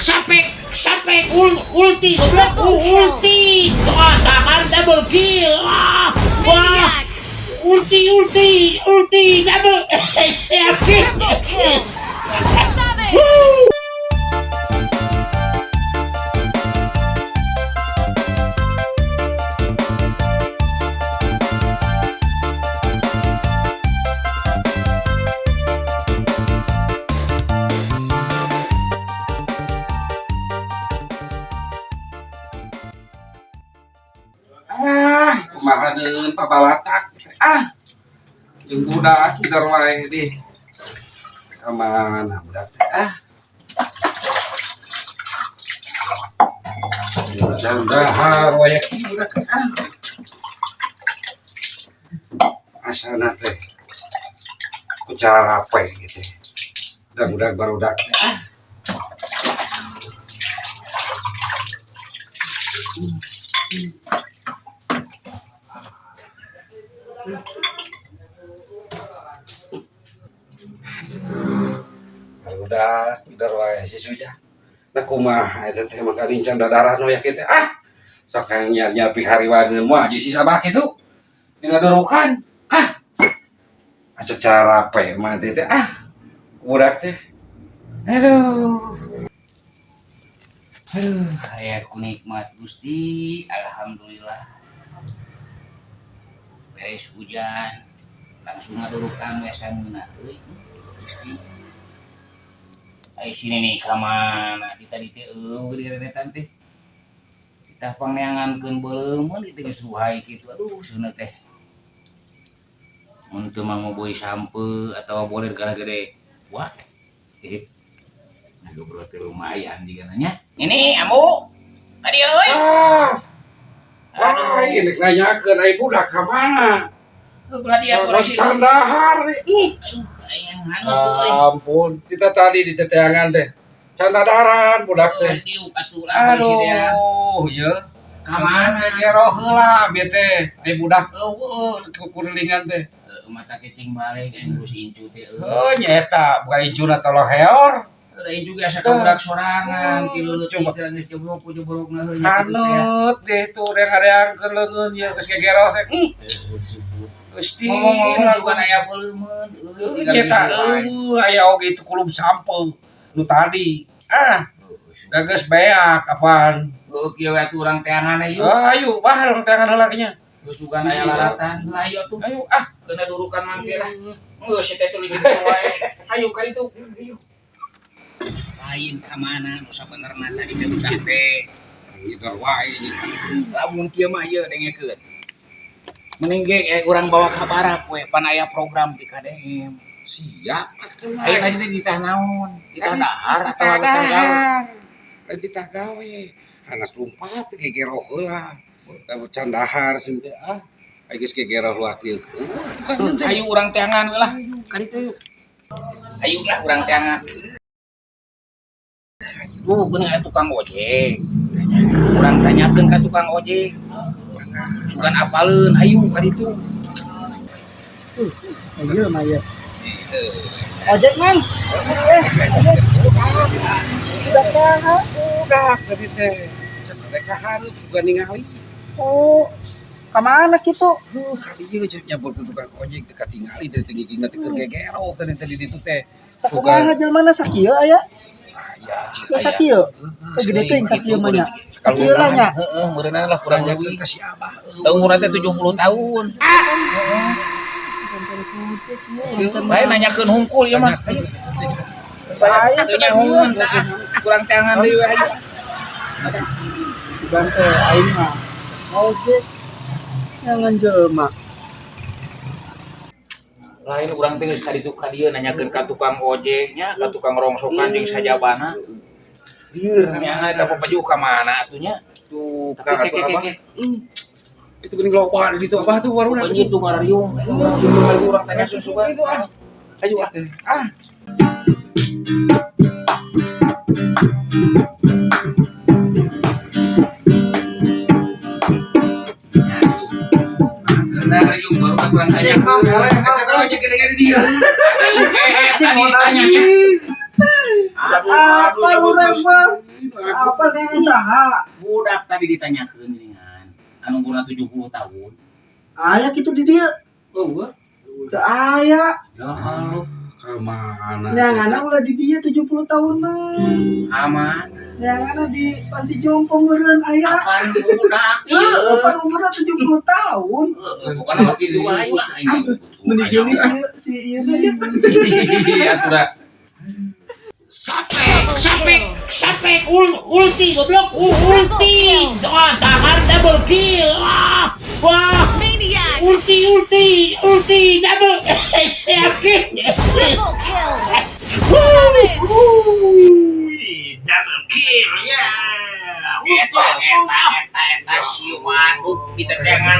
Sampai sampai ulti goblok, ulti. Wah, tangan double kill. Wah, wah. Maniac. Ulti, ulti, ulti, double kill. Triple kill. Savage. Ah, kumaha deun pabalatak. Ah. Jeung budak kider wae di. Ka mana budak teh? Ah. Jangan dahar wae budak teh. Ah. Asana teh. Ku carape gitu. Budak-budak barudak teh. Ah. Barudak kider wae si Suja. Nah, kumaha eta teh maka lincang dadaran we kitu. Ah. Sok hayang nyiar-nyiar pihariwaan moal si Sabah kitu. Dina durukan. Ah. Asa carape mah teh. Ah. Budak teh. Aduh. Aduh, aya ku nikmat Gusti, alhamdulillah. Beres hujan, langsung ngadurukan biasa ngeunah euy, Gusti. Ai sini nih ka mana di tadi teh eueuh direretan teh. Kita pangneangankeun beuleum ieu teh geus ruhay kitu. Aduh, seuneu teh. Mun teu mah ngoboi sampeu atawa boler kana gede. Wah. Nah, goblok teh lumayan jigana nya. Ini ambu. Tadi euy. Ah. Wah, ini nanyakeun ai budak ka mana? Ulah dia kurang sih. Can dahar. Ih. Aduh, aing hangat euy. Ampun, kita tadi di teteangan teh. Can dadaharan budak teh. Diuk atuh lah si dia. Aduh, ieu. Ka mana? Gegero heula bieu teh. Ai budak eueuh kukurilingan teh. Mata kecing balik aing ngurus incu teh euy. Heuh, nya eta buka incuna toloheor. Da incu ge asa ka budak sorangan ti leuleut Coba. teh geus jebrok ku jebrok ngeuheuh nya kitu teh. Hanut deh tuh reang-reangkeun leungeun ieu geus gegero teh. Gusti. Ngomong-ngomong sugan aya beuleumeun euy. Nya eta eueuh aya oge itu kulub sampeu nu tadi. Ah, geus beak apaan. Heuh kieu we atuh urang teangan ayo. Oh, ayo, bah urang teangan heula nya. Geus sugan aya laratan. Heuh ayo atuh. Ayo ah, Kena durukan mangke lah. Geus si teh tuluy kitu wae. Ayo ka ditu. Lain ka mana nu sabenerna tadi teh budak teh. Ngider wae ini. Lamun kieu mah ieu dengekeun. Mending ge urang bawa ka barak we pan aya program ti KDM. Siap. Aya tadi teh ditah naon? Ditah dahar atawa Ditah ditah gawe? dahar. Lain ditah gawe. Hanas lumpat gegero heula. Da can dahar sieun teh ah. Ai geus gegero luak dieu. Ayo urang teangan we lah. Ka ditu yuk. Ayo lah urang teangan. Geuning aya tukang ojek. Urang tanyakeun ka tukang ojek. Sugan apaleun, ayo ka ditu. Iya mah iya. Ojek mang. Ojek. Udah saha? Budak tadi teh. Can rek ka hareup sugan ningali. Oh, ka mana kitu? Heuh, ka dieu jeung nyamperkeun tukang ojek teh katingali teh gigigna teh keur gegero tadi teh di ditu teh. Sakumaha jelmana sakieu aya? Aya. Geus sakieu. Gede teuing sakieu mah nya. Sakieu lah nya. Heeh, meureunna lah kurang Tanyakeun leuwih. ka si Abah. Da umurna teh 70 tahun. Bae nanyakeun hungkul ieu mah. Ayo. Ayo Teu nyahoeun tah. Kurang teangan deui we ayo. Sugan teh aing mah. Ojek. Jangan jelma. Lain urang teh geus ka ditu ka dieu nanyakeun ka tukang ojek nya, ka tukang rongsokan jeung sajabana. Lieur nya eta papajuh ka mana atuh nya? Tuh, Tapi ka ke atuh ke Abah. ke. Itu geuning loba di ditu Abah tuh baru Pokoknya itu ngarariung. Urang tanya susukan itu ah. Ayo ah. Ah. Ngarariung baru kan urang tanya. Eta ojek gede-gede dia. Tadi tanyanya. Apa urang mah? Apa dengan saha? Budak tadi ditanyakeun geuningan. Anu umurna 70 tahun. Aya kitu di dieu. Eueuh. Teu aya. Ya Allah, Ka mana? Neanganna ulah di dieu 70 tahun mah. ka mana? Neanganna di panti jompo meureun aya. Apaan budak ieu? Kapan umurna 70 tahun? Heeh, pokokna mah kitu wae lah aing. Meni geulis ieu si ieu na ieu. Iya atuh da. Sampai, sampai, sampai ulti goblok, ulti. Wah, tangan double kill. Wah, wah, Maniac. Ulti, ulti, ulti, double kill. Triple kill. Savage. Wuih, double kill, ya. Eta eta eta eta si waduk di teteangan.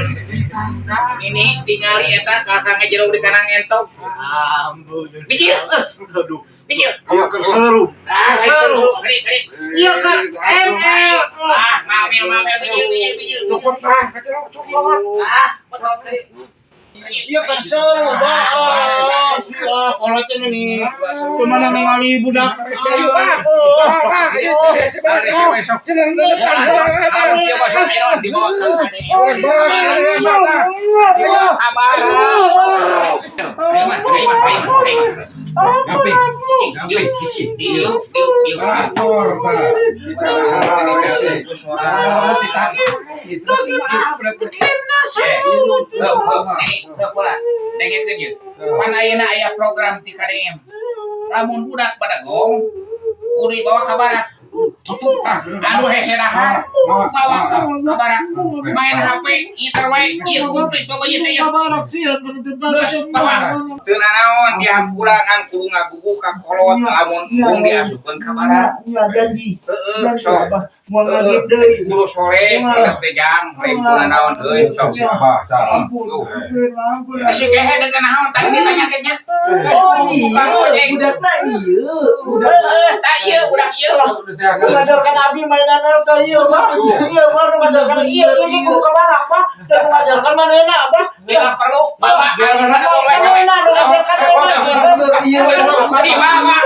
Ini tingali eta kakak ngejero di kanang entok. Ampun. Bijil. Aduh. Bijil. Iya, Seru. Ah, seru. Kari, kari. Iya Kak, ML. Ah, mamel mamel bijil bijil bijil. Cukup ah, cukup. Ah, betul kari. Iya kan seru, bah. Ah, kolotnya nih. Kemana ningali budak? Ayo, Pak. Pak, ayo cek Ada besok. Cenah Ah, dia masuk Iron dibawa ke KDM. Kabar. Ayo mah, ayo mah, ayo mah, ayo mah. Ngapi? Ngapi? Cici. Diuk, diuk, diuk. Lapor tah. Kita rese. Ah, kita. Eh, heuh, heuh, nih, heuh pula. Dengekeun ieu. Pan ayeuna aya program ti KDM. Lamun budak badagong kudu dibawa ka barak. Kitu tah. Anu hese dahar, bawa ka barak. Main HP, iter wae, ieu komplit bawa ieu teh ieu. Kabarak sih, Geus, bawa. Teu nanaon dihampura ngan kudu ngagugu ka kolot lamun embung diasupkeun ka barak. Iya janji. Heeh, sok. Moal ngagip deui. Kudu soleh, hidup teh jang, lain kudu naon euy, sok. Abah tah. Ampun, ampun, ampun. Si kehe deuk naon tadi ditanyakeun nya. Oh iya, budakna iya, budak. Heeh, tah ieu budak ieu. Mengajarkan Abi mainan teh ieu mah. Ieu mah nu ngajarkan ieu ieu kudu ka barak mah. Dan mengajarkan manehna apa? Bila perlu bawa Manehna nu ngajarkan manehna. Bener iya. Dibawa.